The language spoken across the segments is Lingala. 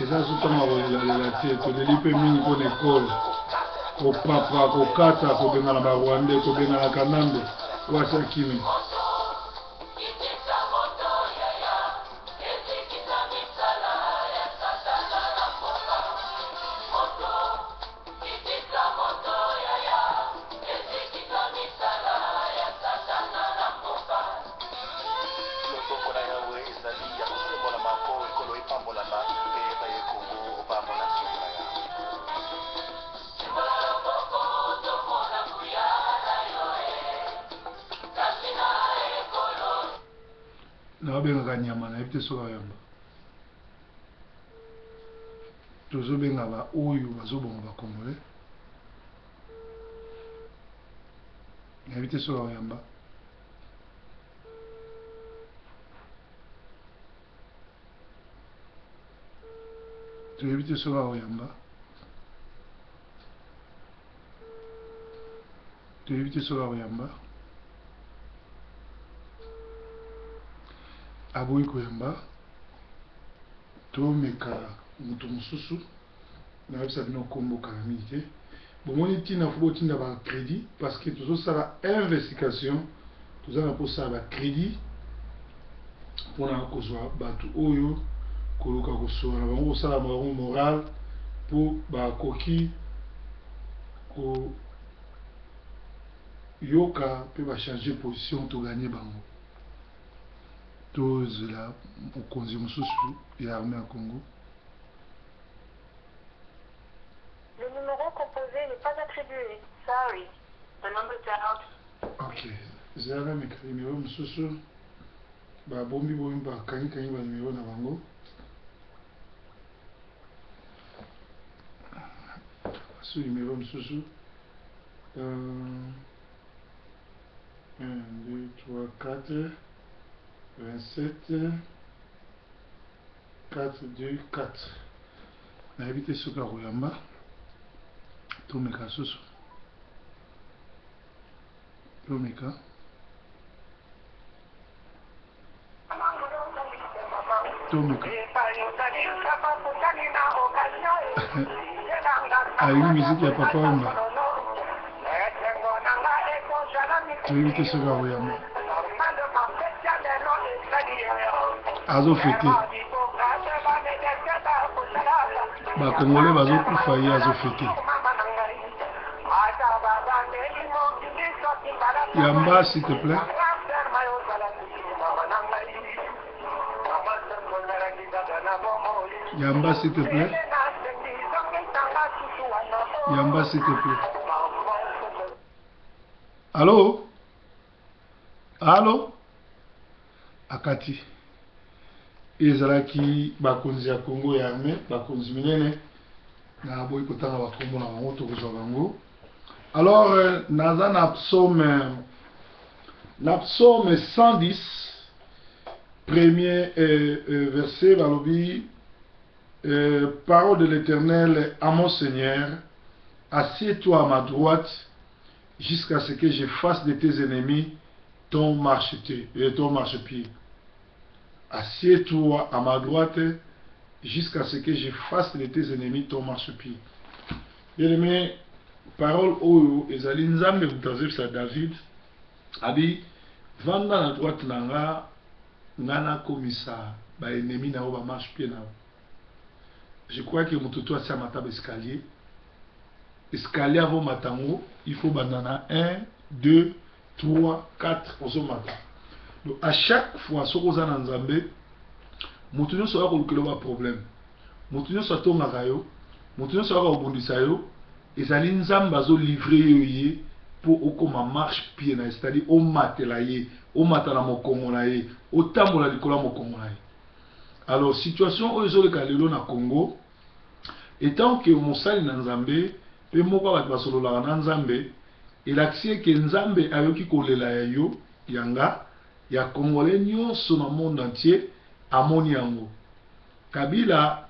Eza so ntango ya kolelalela te, toleli mpe mingi mpo na ekolo. Kopapa, kokata, kobengana ba Rwandais, kobengana Kanambe oyo asi akimi. Loboko na Yawe ezali ya kosembolama mpo ekolo epambolama, mpe baye Kongo bamona nkembo na Yawe. Nabengaka nyama nayebi te soki ayamba. Tozobenga ba oyo bazoboma ba congolais. Nayebi te soki akoyamba. Toyebi te soki akoyamba. Toyebi te soki akoyamba. Aboyi koyamba. Tomeka moto mosusu. Nayebisa bino kombo kala mingi te. Bomoni ntina fo botinda ba credit parce que tozosala investigation, toza na posa ya ba credit mpona kozwa bato oyo koluka kosolola na bango, kosala bango moral mpo bakoki koyoka mpe ba changer position to gagner bango. Tozela mokonzi mosusu ya armee ya Congo. Le numero compose n'est pas attribue. Sorry, the number dialed. Ok, zela nameka numero mosusu. Babombi bombi bakangi kangi ba numero na bango. Su numero mosusu. 1, 2, 3, 4, 27, 4, 2, 4. Nayebi te soki akoyamba. Tomeka susu. Tomeka. Tomeka. Alingi miziki ya Papa Wemba. Toyebi te soki akoyamba. Azofete. Ba Congolais bazokufa ye azofete. Yamba s'il te plaît. Yamba s'il te plaît. Yamba s'il te plaît. Allo? Allo? Akati. Ezalaki bakonzi ya Congo ya armée, bakonzi minene. Naboyi kotanga bakombo na bango, tokozwa bango. Alors, euh, naza na psaume na psaume 110 premier euh, euh, verset balobi euh, parole de l'Éternel à mon Seigneur, assieds-toi à ma droite jusqu'à ce que je fasse de tes ennemis ton marchepied. Euh, ton marchepied. Assieds-toi à ma droite jusqu'à ce que je fasse de tes ennemis ton marchepied. Bien-aimé, parole oyo ezali Nzambe moto azoyebisa David, abi vanda na droite na nga, nga nakomisa ba ennemis na yo ba marchepied na yo. Je crois que moto to asi amata ba escalier. Escalier avant omata yango, il faut banda na 1, 2, 3, 4 ozomata. Donc à chaque fois soki oza na Nzambe, moto nyonso aya kolukela ba problème, moto nyonso atongaka yo, moto nyonso ayaka kobundisa yo, ezali Nzambe azo livrer yo ye mpo okoma marche pied na ye, c'est-à-dire omatela ye, omata na mokongo na ye, otambola likolo ya mokongo na ye. Alors situation oyo ezoleka lelo na Congo, etant que mosali na Nzambe mpe moko ya bato basololaka na Nzambe, elakisi eke Nzambe ayoki kolela ya yo, ya nga, ya Congolais nionso na monde entier, amoni yango. Kabila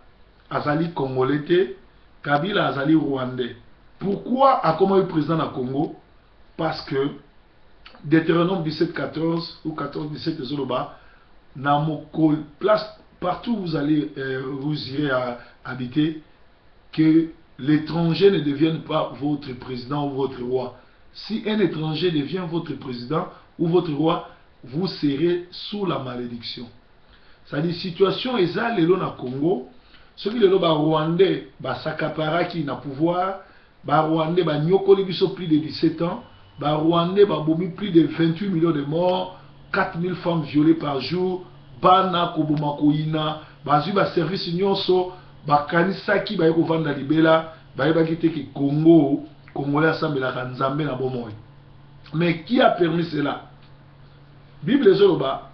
azali Congolais te, Kabila azali Rwandais. Pourquoi akomaki president na Congo? Parce que Deuteronome 17, 14 ou 14, 17 ezoloba na mokolo place partout vous allez euh, vous irez à, Habiter que l'étranger ne devienne pas votre président ou votre roi. Si un étranger devient votre président ou votre roi, vous serez sous la malédiction. C'est-à-dire situation eza lelo na Congo, soki lelo ba Rwandais ba s'accaparaki na pouvoir, ba Rwandais ba nyokoli biso plus de 17 ans, ba Rwandais ba bomi plus de 28 millions de morts, 4000 femmes violées par jour, bana koboma koyina, bazwi ba service nyonso, bakanisaki baye kovanda libela, bayebaki te ke Congo, Congolais asambelaka Nzambe na bomoi. Mais qui a permis cela? Bible ezoloba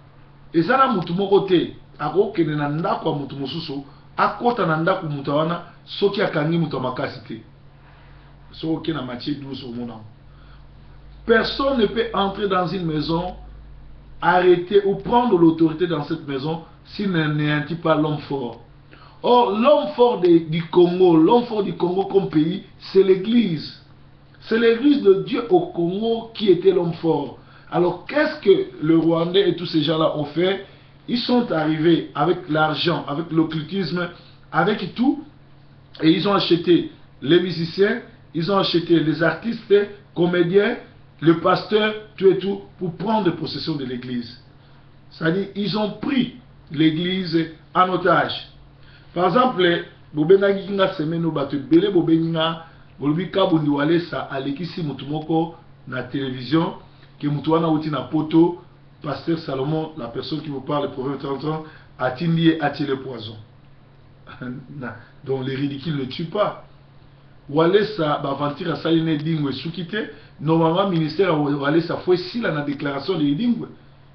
eza na mutu moko te akokende na ndako ya mutu mosusu, akota na ndako mutu wana soki akangi mutu ya makasi te. Soki oke na Matthieu 12 omona yango. Personne ne peut entrer dans une maison, arrêter ou prendre l'autorité dans cette maison s'il n'anéantit pas l'homme fort. Or, l'homme fort du Congo, l'homme fort du Congo comme pays, c'est l'église. C'est l'église de Dieu au Congo qui était l'homme fort. Alors, qu'est-ce que le Rwandais et tous ces gens-là ont fait? Ils sont arrivés avec l'argent, avec l'occultisme, avec tout, et ils ont acheté les musiciens, ils ont acheté les artistes, comédiens, le pasteur, tout et tout, pour prendre possession de l'église. C'est-à-dire, ils ont pris l'église en otage. Par exemple, bobengaki nga semaine oyo, bato ebele bobengi nga, bolobi Kabundi Walesa alekisi motu moko na télévision, ke motu wana auti na poto. Pasteur Salomon, la personne qui vous parle, Proverbe 30 ans, atindi ye atie le poison. Donc les ridicules ne tuent pas. Walesa baaventure asali na Edingwe esuki te. Normalement, ministère ya Walesa fo esila na déclaration de Edingwe.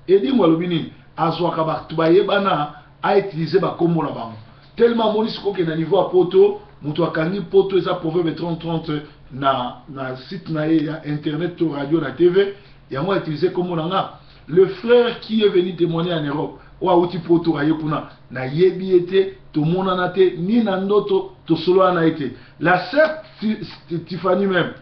Edingwe alobi nini? Azwaka bato bayebana, autiliser bakombo na bango. Tellement amoni sikoyo okende na niveau ya poto, moto akangi poto eza Proverbe 30 30 na site na ye ya internet to radio na TV yango, autiliser kombo na nga. Le frère qui est venu témoigner en Europe, oyo awuti poto, aye kuna, nayebi ye te, tomonana te, ni na ndoto tosolola na ye te. La sœur Tiffany même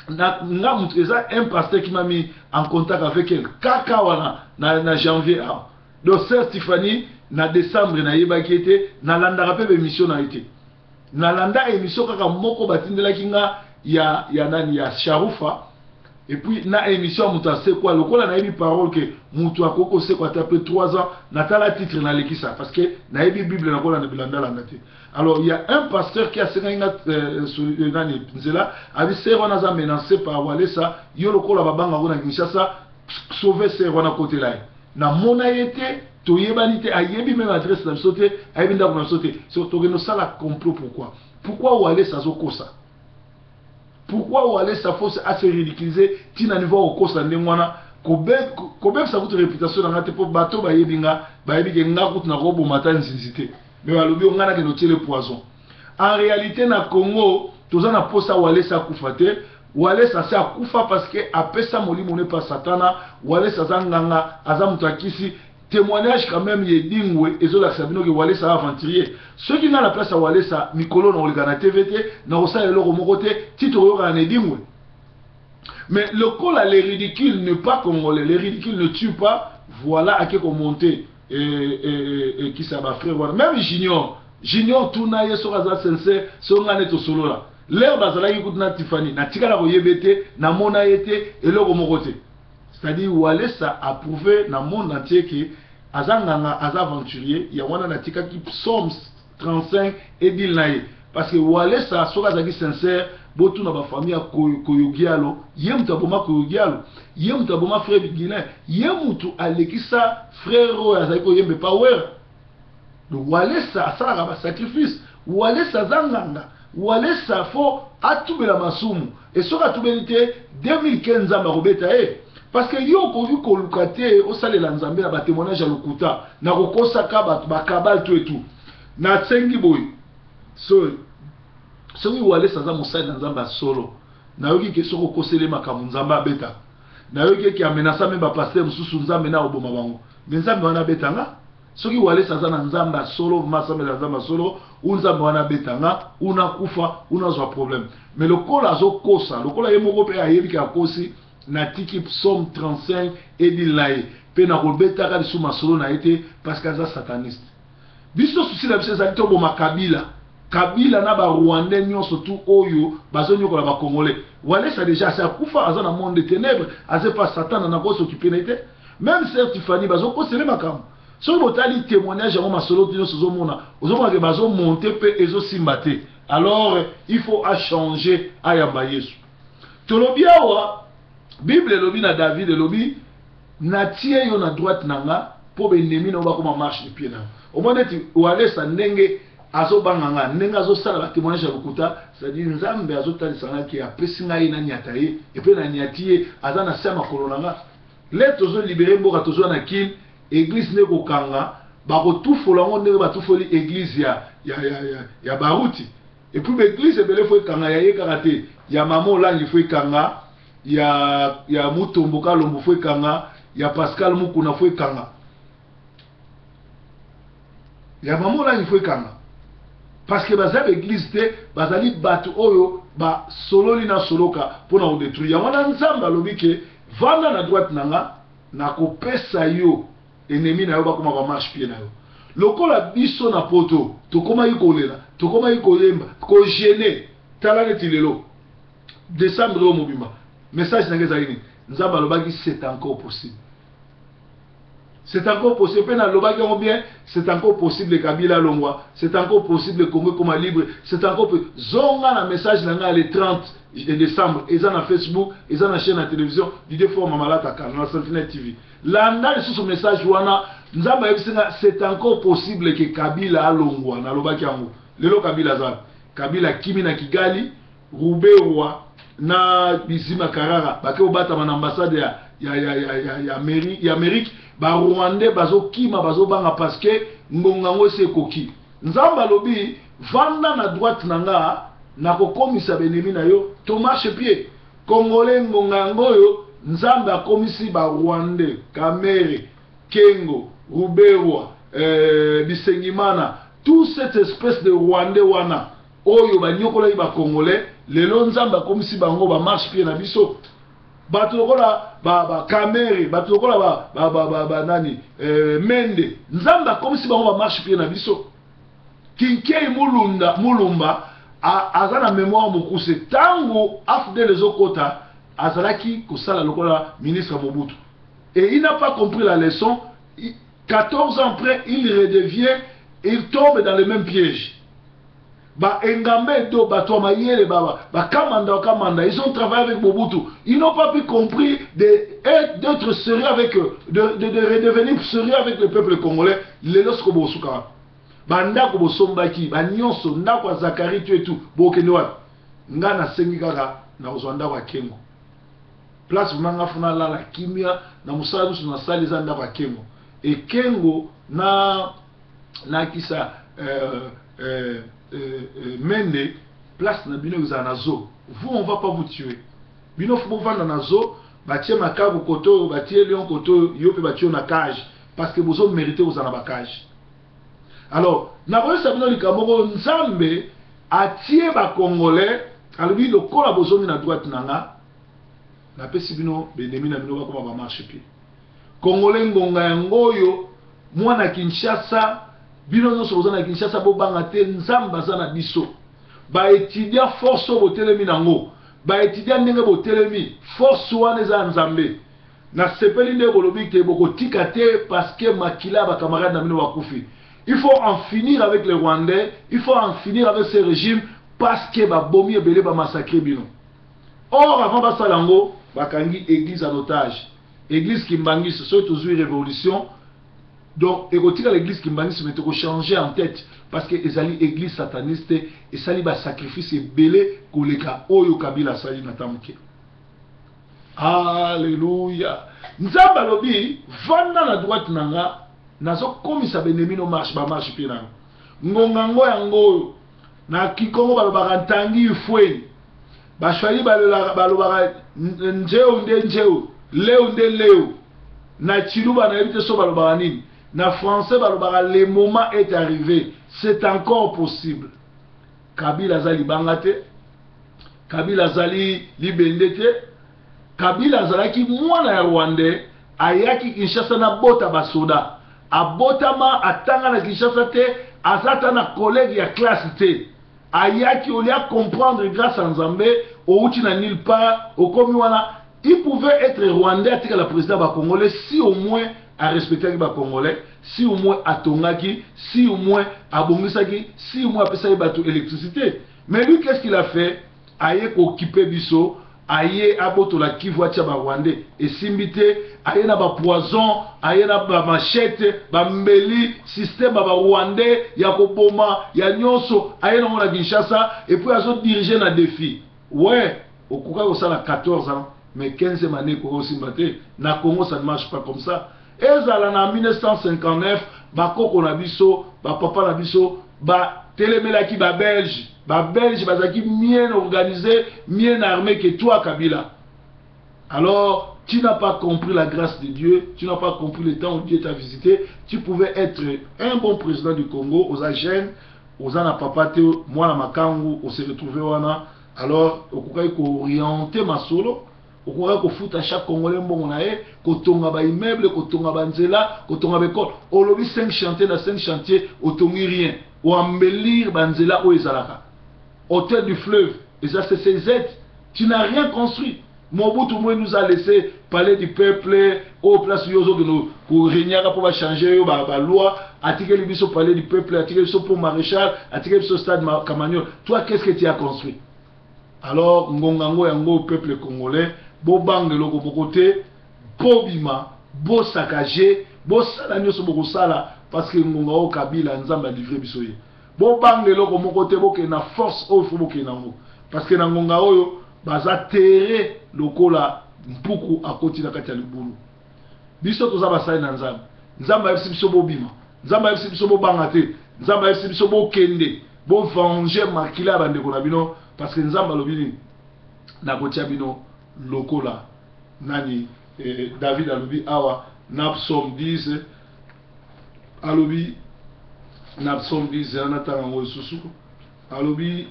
na nga mutu eza un pasteur qui m'a mis en contact avec elle kaka wana na janvier awa. Donc sœur Tiffany, na décembre nayebaki ye te, nalandaka mpe baémission na ye te. Nalanda émission kaka moko batindelaki nga ya nani, ya Sharufa, et puis na émission ya moto asekwa. Lokola nayebi parole ke moto akoki kosekwa ata mpe 3 ans, natala titre, nalekisa, parce que nayebi Bible, nakolanda bilandalanda te. Alors il y a un pasteur qui asengaki nga nani nzela, abi sœur wana aza menacé par Walesa, yo lokola babangako na Kinshasa, sauve sœur wana, kotela ye. Namona ye te, toyebani te, ayebi même adresse na biso te, ayebi ndako na biso te. So tokende osala complot. Pourquoi Walesa azokosa? Pourquoi Walesa faut ase ridiculiser ntina niveau akokosa ndenge wana, kobebisa kutu réputation na nga te? Mpo bato bayebi nga, bayebi ke nga kutu nakoboma ata nzinzi te. Mais balobi o nga nakende otiele poison. En réalité, na Congo toza na posa Walesa akufa te. Walesa ase akufa parce que apesa molimo ne pa Satana. Walesa aza nganga, aza moto akisi. Témoignage quand même ye Edingwe ezolakisa bino ke Walesa aventurier. Soki nga na place ya Walesa, mikolo na koleka na TV te, na kosala eloko moko te ti tokoyokana na Edingwe. Mais lokola les ridicules n'est pas congolais, les ridicules ne tuent pas, voilà, ake komonter ekisa bafrère wana. Même Junior, Junior, tuna ye soki aza sincère. Soki nga nde tosolola, l'heure bazalaki kutu na Tifani, natikala koyeba te, namona ye te, eloko moko te. C'est-à-dire Walesa a prouvé na monde entier ke aza nganga, aza aventurier. Yango wana natikaki Psaume 35 edile na ye, parce que Walesa soki azalaki sincère, botuna bafamille ya Koyogialo, ye moto aboma Koyogialo, ye moto aboma frère Bigilin, ye moto alekisa frère oyo azalaki koyemba epa Wera. Donc Walesa asalaka basacrifice, Walesa aza nganga. Walesa fo atubela masumu, e soki atubeli te, 2015 Nzambe akobeta ye, parce que yo okoki koluka te osalela Nzambe na batémoignage ya lokuta, na kokosaka bato bakabale to etu. Nasengi boye, so soki Walesa aza mosali na Nzambe ya solo, nayoki ke soki okoseli makambo, Nzambe abeta. Nayoki eke amenacer même bapasteur mosusu, Nzambe na oboma bango. Mais Nzambe wana abetanga. Soki Walesa aza na Nzambe ya solo, masambela Nzambe ya solo, u Nzambe wana abetanga, unakufa, unazwa problème. Mais lokola azokosa, lokola ye moko mpe ayebi ke akosi, natiki Psaume 35 edile na ye mpe nakobetaka lisusu masolo na ye te, parce que aza sataniste. Biso souci na biso ezali toboma Kabila. Kabila na ba rwandais nyonso tout oyo bazonyokola ba congolais. Walesa dejà asi akufa, aza na monde de tenèbres, aza epa satana, nako s'occuper na ye te. Meme sœur Tiffany bazokosele makambo. Soki botali témoignage yango masolo nyonso ozomona, ozomona ke bazo monter pe ezosimba te. Alors il faut a changer, ayamba Yesu. Tolobi awa Bible elobi na David, elobi natie yo na droite na nga po b'ennemi na yo bakoma marche de pied na yo. Omoni neti Walesa ndenge azobanga nga, ndenge azosala ba témoignage ya lokuta, c'est-à-dire Nzambe azotalisa nga ke apesi nga ye naniata ye, et puis naniati ye, aza na se ya makolo na nga. Le tozo libérer mboka, tozwa na Kin, église nde kokanga, bakotufola yango ndenge batufoli église ya Baruti. Et puis ba église ebele fo ekanga, ya ye kaka te, ya Mama Olangi fo ekanga, ya Mutombo Kalombo fo ekanga, ya Pascal Mukuna fo ekanga, ya Mama Olangi fo ekanga, parce que baza ba église te, bazali bato oyo basololi na soloka mpona kodétruire yango. Wana Nzambe alobi ke vanda na droite na nga, nakopesa yo ennemi na yo bakoma ba marche-pied na yo. Lokola biso na poto tokomaki kolela, tokomaki koyemba, kojeûner. Tala neti lelo décembre oyo mobimba, message na ngai ezali nini? Nzambe alobaki c'est encore possible, c'est encore possible. Mpe nalobaki yango bien, c'est encore possible Kabila alongwa, c'est encore possible Congo ekoma libre, c'est encore. Zonga na message na ngai le 30 décembre, eza na Facebook, eza na chaîne ya télévision Didie Forma Malata Kala na Sentinelle TV. Landa lisusu message wana. Nzambe ayebisi nga c'est encore possible ke Kabila alongwa. Nalobaki yango. Lelo Kabila aza, Kabila akimi na Kigali. Ruberwa na Bizima Karara bake kobatama na ambassade ya Amérique. Barwandais bazokima, bazobanga, parce que ngonga yango esi ekoki. Nzambe alobi vanda na droite na nga, nakokomisa baennemi na yo to marche-pied. Congolais, ngonga yango oyo Nzambe akomisi barwandais, Kamerhe, Kengo, Ruberwa, Bisengimana, toute cette espèce de Rwandais wana oyo banyokolaki bacongolais, lelo Nzambe akomisi bango bamarche-pied na biso. Bato lokola baKamerhe, bato lokola banani, Mende, Nzambe akomisi bango bamarche-pied na biso. Kinkei Mulunda, Mulumba aza na mémoire mokuse. Ntango AFDL ezokota, azalaki kosala lokola ministre ya Mobutu et il n'a pas compris la leçon. 14 ans après, il redevient, il tombe dans le même piège. Ba Engambe Edo, bato ya mayele, bakamanda, bakamanda, ils ont travaillé avec Mobutu, ils n'ont pas pu compris d'être sérieux avec eux, de redevenir sérieux avec le peuple congolais. Lelo siko bosuka bandako bosombaki banyonso, ndako ya Zakari tu etu, bokende wapi? Nga nasengi kaka na kozwa ndako ya Kengo, place vraiment nga funa alala kimia na mosala nyonso nasali eza ndako ya Kengo. Ekengo na nakisa Mende, place na bino ezala na zoo. Vous, on va pas vous tuer. Bino fo bovanda na zoo, batie makaku kote oyo, batie lion kote oyo, yo mpe batie yo na cage, parce que bozo mérite kozala na bacage. Alors nakoyebisa bino likambo moko: Nzambe atie bacongolais, alobi lokola bozongi na droite na nga, napesi bino baennemi na bino bakoma bamarche-pied. Congolais, ngonga yango oyo. Mwana Kinshasa, bino nyonso boza na Kinshasa, bobanga te, Nzambe aza na biso. Baétudiant, force oyo botelemi nango, baétudiant, ndenge botelemi, force wana eza ya Nzambe. Nasepeli nde bolobi te bokotika te, parce que makila ya bacamarade na bino bakufi. Il faut en finir avec les Rwandais, il faut en finir avec ce régime, parce que babomi ebele, bamassacre bino. Or avant basala yango, bakangi église en otage, église Kimbanguiste. Soki tozwi révolution, donc ekotika l'église Kimbanguiste, mais tokochanger en tête, parce que ezali église sataniste, esali basacrifice ebele koleka oyo Kabila asali na ntango moke. Alleluya! Nzambe alobi vanda na droite na nga, nazokomisa baennemi no marche bamarche-pied na yo. Ngonga ngo yango oyo. Na Kikongo balobaka ntangi ifweni, Baswahili balobaka njeu nde njeu, leo nde leo. Na Tshiluba nayebi te so balobaka nini. Na français balobaka le moment est arrivé, c'est encore possible. Kabila aza libanga te, Kabila azali libende te. Kabila azalaki mwana ya Rwandais, ayaki Kinshasa na bota basoda, abotama, atanga na Kinshasa te, aza ata na collègue ya classe te. Ayaki au lieu a comprendre grâce à Nzambe, outi na nulle part, okomi wana, il pouvait être rwandais atikala président ba congolais si au moins a respectaki ba congolais, si au moins atongaki, si au moins abongisaki, si au moins apesaki bato électricité. Mais lui, qu'est-ce qu'il a fait? Aye kokipe biso, aye abotola Kivu, atia ba rwandais, esimbi te. Aye na bapoison, aye na bamachete, bambeli, système ya barwandais ya koboma ya nyonso, aye nango na Kinshasa et puis azodirige na défi. Ouais, okoka kosala 14 ans, mais 15e année ekoka kosimba te. Na Congo, ça ne marche pas comme ça. Ezala na 1959, bakoko na biso, bapapa na biso batelemelaki babelge. Babelge bazalaki bien organisé, bien armé que toi, Kabila. Alors tu n'as pas compris la grâce de Dieu, tu n'as pas compris le temps où Dieu t'a visité. Tu pouvais être un bon président du Congo. Oza jeune, oza na papa te, mwana makangu, ose retrouve wana. Alors okokaki kooriente masolo, okokaki kofuta chaque congolais mbongo na ye, kotonga baimmeuble, kotonga banzela, kotonga baekole. Olobi 5 chantier, na 5 chantier otongi rien, oembellir banzela oyo ezalaka. Hôtel du Fleuve eza CCZ, tu n'as rien construit. Mobutu moi nous a laissé Palais du Peuple, oyo place yo ozokende koregnaka mpo bachange yo baloi. Atikeli biso Palais du Peuple, atikeli biso pont Maréchal, atikeli biso stade Kamanyola. Toi, qu'est-ce que tu as construit? Alors ngonga yango yango, peuple congolais, bobanga eloko moko te. Bobima, bosakage, bosala nyonso bokosala, parce que ngonga oyo Kabila, Nzambe alivre biso ye. Bobanga eloko moko te, bokende na force oyo fo bokende yango, parce que na ngonga oyo baza tere lokola mpuku akoti na kati ya libulu. Biso toza basali na Nzambe. Nzambe ayebisi biso bobima, Nzambe ayebisi biso bobanga te, Nzambe ayebisi biso bokende bovange makila ya bandeko na bino, parce que Nzambe alobi nini? Nakotia bino lokola nani? David alobi awa na psaume 10, alobi na psaume 10, natanga yango lisusu, alobi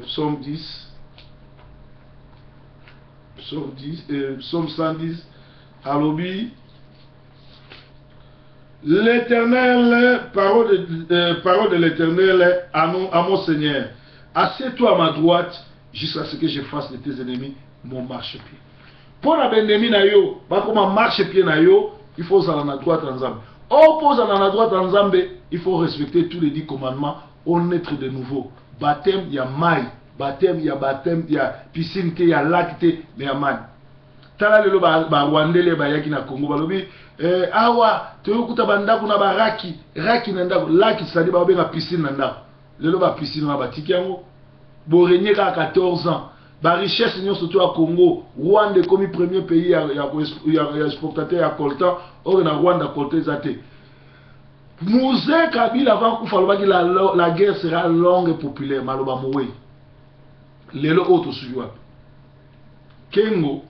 psaume 10, psaume 10, psaume 110, alobi: L'Éternel, parole de l'Éternel à mon Seigneur: Assieds-toi à ma droite jusqu'à ce que je fasse de tes ennemis mon marchepied. Mpo na baennemi na yo bakoma marchepied na yo, il faut ozala na droite ya Nzambe. Oyo mpo ozala na droite ya Nzambe, il faut respecter tous les 10 commandements, onaître de nouveau, baptême ya mai, baptême ya, baptême ya piscine te, ya lac te, mais ya mai. Tala lelo barwandele bayaki na Congo, balobi awa toyokuta bandako na baraki raki na ndako, laki, c'est-à-dire babenga piscine na ndako. Lelo bapiscine wana batiki yango. Borenie kaka 14 ans, barichesse nyonso to ya Congo. Rwanda ekomi premier pays ya exportateur ya coltan. Oyo na Rwanda coltan eza te. Mzee Kabila avant kufa alobaki la guerre sera longue et populaire. Maloba mowei, lelo oyo tosuki wapi? Kengo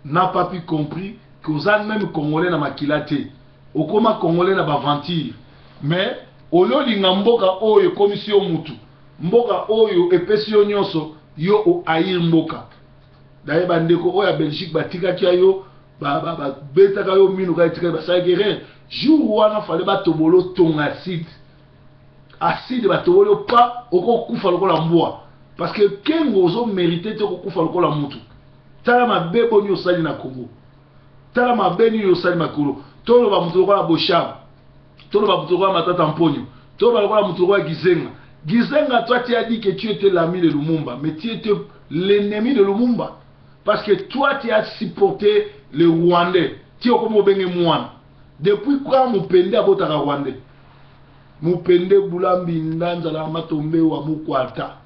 n'a pas pu compris que oza même congolais na makila te, okóma congolais na baventure. Mais oyo olinga mboka oyo ekomisi yo mutu, mboka oyo epesi yo nyonso, yo ohaïr mboka. Daye bandeko oyo ya Belgique batikaki yo, babetaka yo mino kaka, etikaki basalaki erreur. Jour wana fale batobola otonga acide, acide batoboli yo pa, okokufa lokola mbwa, parce que Kengo ozomérite te okokufa lokola mutu. Tala mabe boni osali na Congo, tala mabe nini osali makolo. Toloba moto lokola Boshab, toloba moto lokola Matata Mponyo, toloba lokola moto lokola Gizenga. Gizenga, toi, tu as dit que tu étais l'ami de Lumumba, mais tu étais l'ennemi de Lumumba, parce que toi, tu as supporté les Rwandais. Ti okomi obenge mwana. Depuis quand mupende abotaka rwandais? Mupende bula mbinda, nzala matombe wa mukwata.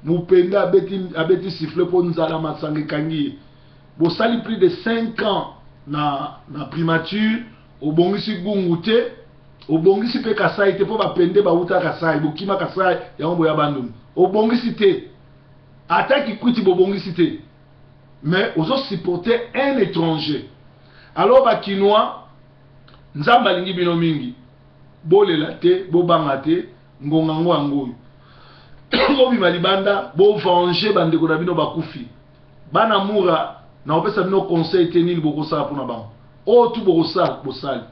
Mupende abeti, abeti sifflet mpo nzala masanga ekangi ye. Bosali plus de 5 ans na primature, obongisi Gungu te, obongisi mpe Kasai te, mpo bapende bauta Kasai, bokima Kasai yango boya Bandundu. Obongisi te, ata Kikwiti bobongisi te, mais ozosupporter un étranger. Alors bakinois, Nzambe alingi bino mingi. Bolela te, bobanga te. Ngonga ngo yango oyo, bobima libanda, bovange bandeko na bino bakufi. Bana mura, na kopesa bino conseil te nini bokosala mpona bango. Oyo tu bokosala, bosali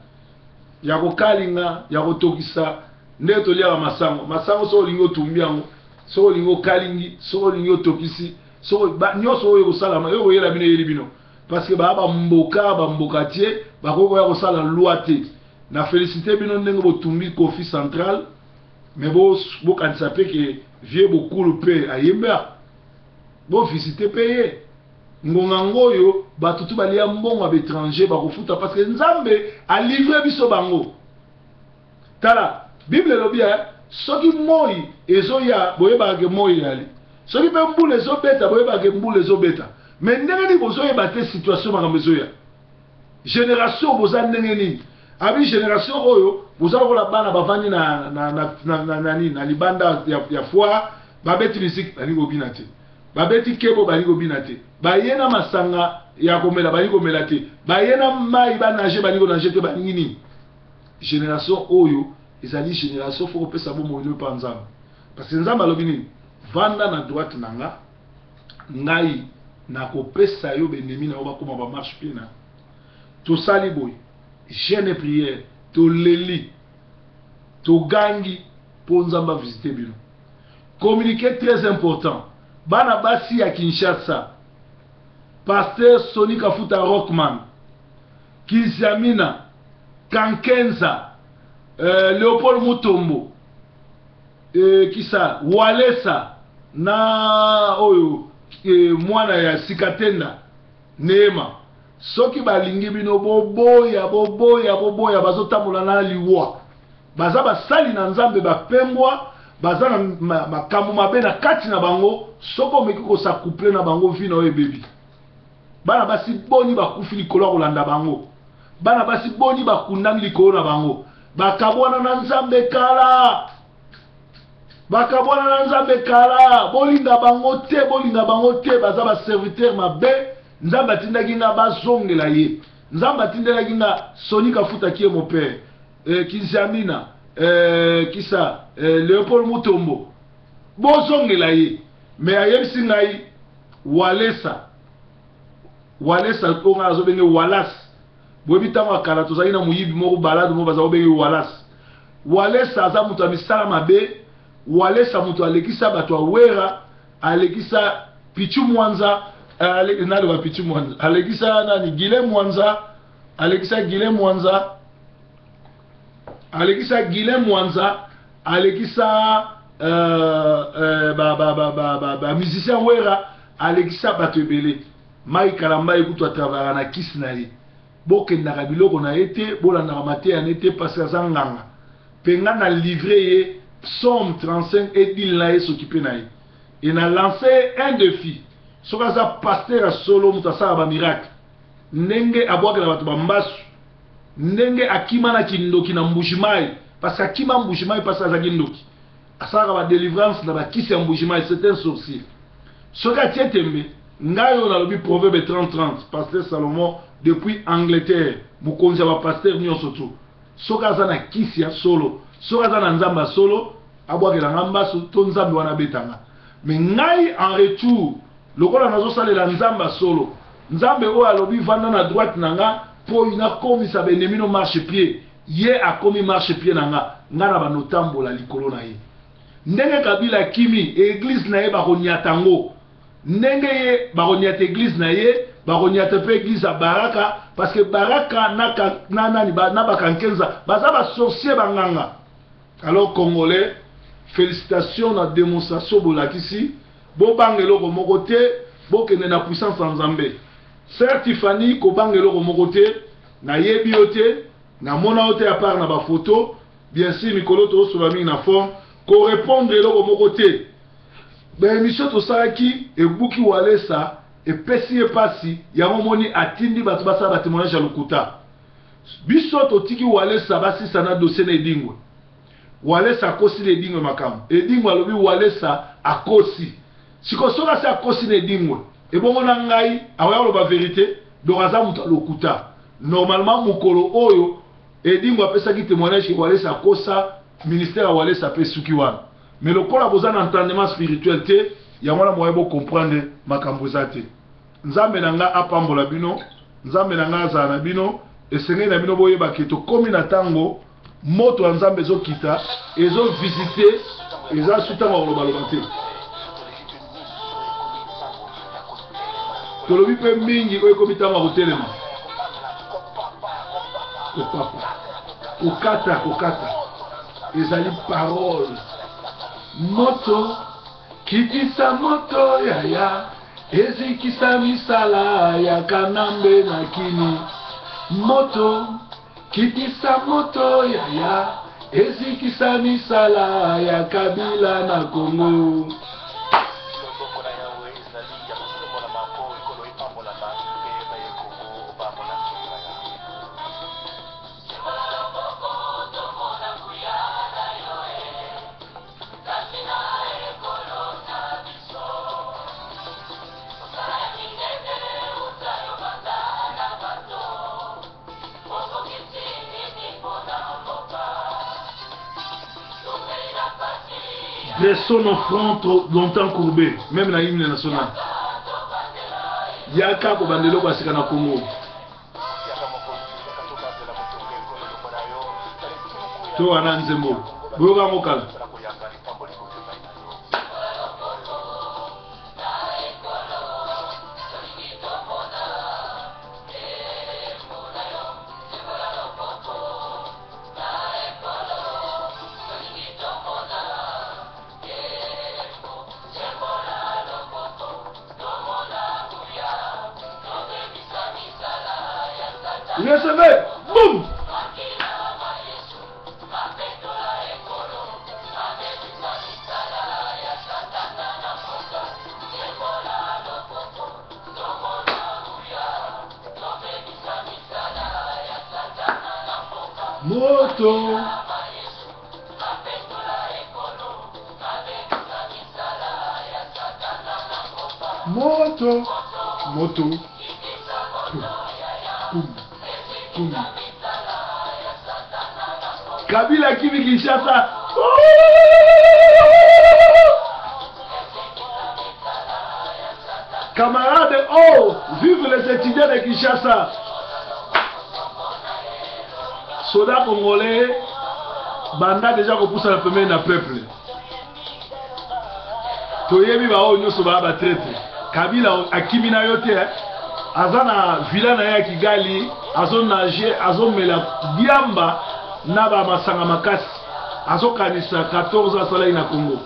ya kokalinga, ya kotokisa. Ndenge toliaka masango, masango soki olingi otumbi yango, soki olingi okalingi, soki olingi otokisi, soki nyonso oyo ekosalama, oyo ekoyela bino eyeli bino. Parce que ba ba mboka, ba mbokatier bakoki koya kosala loi te. Na felicite bino ndenge botumbi Koffi Central, mais bo bokanisa pe ke vieux Bokul pe ayemba. Bo visiter pe ye. Ngonga ngoyo batu tout balia mbongo ya ba etrangers bakofuta parce que Nzambe a livrer biso bango. Tala, Bible elobi eh, soki moi ezoya boyebaka ke moi eyali. Soki pe mbula ezobeta boyebaka ke mbula ezobeta. Mais ndenge nini bozoyeba te situation makambo ezoya? Generation boza ndenge nini? Abi generation oyo boza lokola bana bavandi na na na na na, na, na, na libanda ya, ya foire, babeti musique balingi kobina te. Babeti kebo balingi kobina te. Baye na masanga ya komela balingi komela te. Baye na mayi ba nager balingi ko nager te balingi nini? Generation oyo ezali generation faut kopesa bomoi no epa Nzambe. Parce que Nzambe alobi nini? Vanda na droite na nga, ngai nakopesa yo b'ennemi na yo bakoma ba marche pied na yo. Tosali boye, jeune et prière, toleli, togangi po Nzambe a visiter bino. Communiqué très important, bana basi ya Kinshasa, Pasteur Sony Kafuta Rockman, Kiziamina, Kankenza, euh, Leopold Mutombo, euh, kisa Walesa na oyo euh, mwana ya Sikatenda Neema, soki balingi bino boboya boboya boboya, bazotambola na liwa, baza basali na Nzambe bapengwa, baza na makambo mabe na kati na bango. Soki omeki kosacouple na bango, vie na yo ebebi. Bana basi boni bakufi likolo ya kolanda bango? Bana basi boni bakundami likolo na bango? Bakabwana na Nzambe kala, bakabwana na Nzambe kala. Bolinga bango te, bolinga bango te, baza ba serviteur mabe. Nzambe atindaki nga bazongela ye. Nzambe atindelaki nga Sony Kafuta qui est mon père, Kiziamina, kisa Leopold Mutombo, bozongela ye. Mais ayebisi ngai Walesa, Walesa oyo ngai nazobenge Wallace. Boyebi ntango ya kala tozalaki na moyibi moko balade moko baza kobenge Wallace. Walesa aza moto ya misala mabe. Walesa moto alekisa bato ya Wera, alekisa Pichu Mwanza, naloba Pichu Mwanza, alekisa nani Gile Mwanza, alekisa Gile Mwanza, alekisa Gile Mwanza, alekisa ba ba ba ba ba, ba musicien Wera, alekisa bato ebele. Mike Kalambay kutu atravaka na kisi na ye. Bokendaka biloko na ye te, bolandaka mateya na ye te parce que aza nganga. Pe nga na livre ye psaume 35 et deal na ye s'occuper na ye. Et na lancer ye un defi. Soki aza pasteur ya solo moto asalaka ba miracle, ndenge abwakela bato ba mbasu, ndenge akima na kindoki na Mbujimayi, parce que akima Mbujimayi parce que azalaki ndoki. Asalaka ba delivrance na ba kisi ya Mbujimayi, c'est un sorcier. Soki atie tembe, ngai oyo nalobi Proverbe 30 30, pasteur Salomon depuis Angleterre, mokonzi ya ba pasteurs nionso tout. Soki aza na kisi ya solo, soki aza na Nzambe ya solo, abwakela nga mbasu to Nzambe wana abeta nga. Mais ngai en retour, lokola nazosalela Nzambe ya solo, Nzambe oyo alobi vanda na droite na nga po nakomisa ba ennemis no marche pied, ye akomi marche pied na nga, nga na bando tambola likolo na ye. Ndenge Kabila akimi, eglise na ye bakonyata ngo. Ndenge ye bakonyata eglise na ye, bakonyata pe eglise ya Baraka, parce que Baraka na, na nani ba, na bakankenza baza ba sorciers ba nganga. Alors congolais, felicitations na demonstration bolakisi, bobanga eloko moko te, bokende na puissance ya Nzambe. Sœur Tiffany, kobanga eloko moko te, nayebi yo te, namona yo te à part na ba photos, bien sûr mikolo tozosola mingi na phone, ko repondre eloko moko te. Ba emission tosalaki ebuki Walesa, epesi ye pasi, yango omoni atindi bato basala ba temoignage ya lokuta. Biso totiki Walesa basisa na dossier na Edingwe. Walesa akosi na Edingwe makambo. Edingwe alobi Walesa akosi. Sikoyo soki asi akosi na Edingwe, ebongo na ngai akoya koloba verite? Donc aza moto ya lokuta. Normalement mokolo oyo Edingwe apesaki temoignage que Walesa akosa, ministère ya Walesa pe esuki wana. Mais lokola boza na entendement spirituel te, yango wana moyen bo comprendre makambo eza te. Nzambe na nga apambola bino, Nzambe na nga azala na bino. Esengeli na bino boyeba ke tokomi na tango. Moto ya Nzambe ezo kita, ezo visiter, eza su tango ya koloba loba te. Tolobi pe mingi oyo ekomi tango ya kotelema. Kopapa, kokata, kokata. Ezali parole. Moto, kitisa moto yaya, ezikisa misala ya Kanambe na Kini. Moto. Kitisa moto yaya ezikisa misala ya Kabila na Congo. Loboko na Yawe ezali ya kosembolama mpo ekolo epambolama, mpe baye Congo bamona nkembo na Yawe. Dressons nos fronts trop longtemps courbés, même na hymne national. Yaka kobanda eloko ya sika na Congo. To wana nzembo. Boyoka yango kala. Recevez! Boum! Moto. Moto. Moto. Kum. Kum. Kabila kimi Kinshasa. Camarades, oh, vive les étudiants de Kinshasa. Soda congolais, banda déjà kopusana pembeni na peuple. Toyebi ba oyo nyonso ba ba traître. Kabila akimi na yo te. Aza na villa na ye ya Kigali, azo nager, azo mela diamba na ba masanga makasi. Azokanisa 14 ans asalaki na Congo.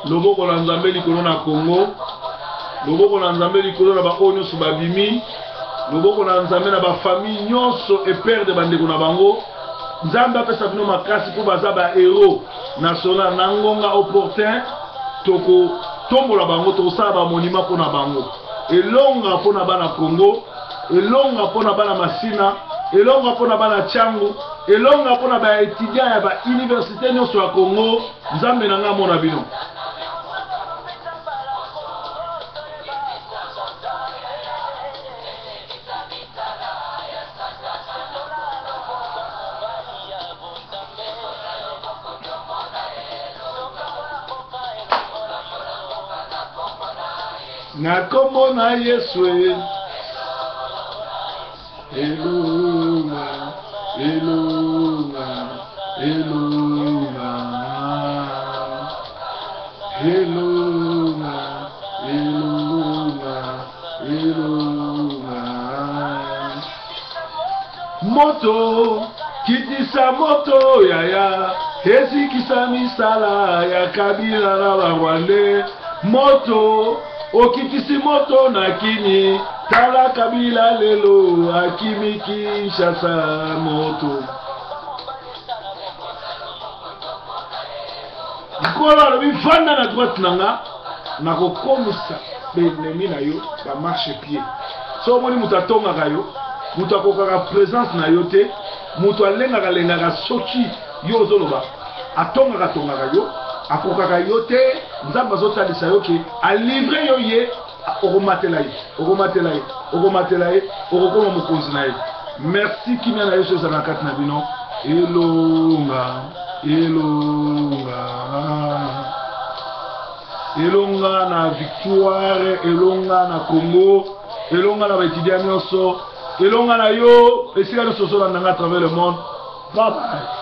Loboko na Nzambe likolo na Congo, loboko na Nzambe likolo na baoyo nyonso babimi, loboko na Nzambe na bafamille nyonso eperde bandeko na bango. Nzambe apesa bino makasi mpo baza ba héros national na ngonga opportun. Tokotombola bango, tokosala ba monument mpo na bango. Elonga mpo na bana Congo, elonga mpo na bana Masina, elonga mpo na bana Tshangu, elonga mpo na ba etudiants ya ba universite nyonso ya Congo. Nzambe na ngai amona bino. Na kombo na Yesu e. Elonga, elonga, elonga. Elonga, elonga, elonga. Moto, kitisa moto yaya, ezikisa misala ya Kabila na ba Rwandais. Moto, okitisi moto na Kini, tala Kabila lelo akimi Kinshasa. Moto. Nkolo alobi vanda na droite na nga, nakokomisa benemi na yo ba marche pied. Soki omoni moto atongaka yo, moto akokaka presence na yo te, moto alengaka lengaka soki yo ozoloba, atongaka tongaka yo. Akokaka yo te, Nzambe azotalisa yo ke alivre yo ye, okomatela ye, okomatela ye, okomatela ye, okokoma mokonzi na ye. Merci, kimia na Yesu ezala na kati na bino. Elonga, elonga, elonga na victoire, elonga na Congo, elonga na baetudia nyonso, elonga na yo esika nyonso ozolanda nga à travers le monde. Bye bye.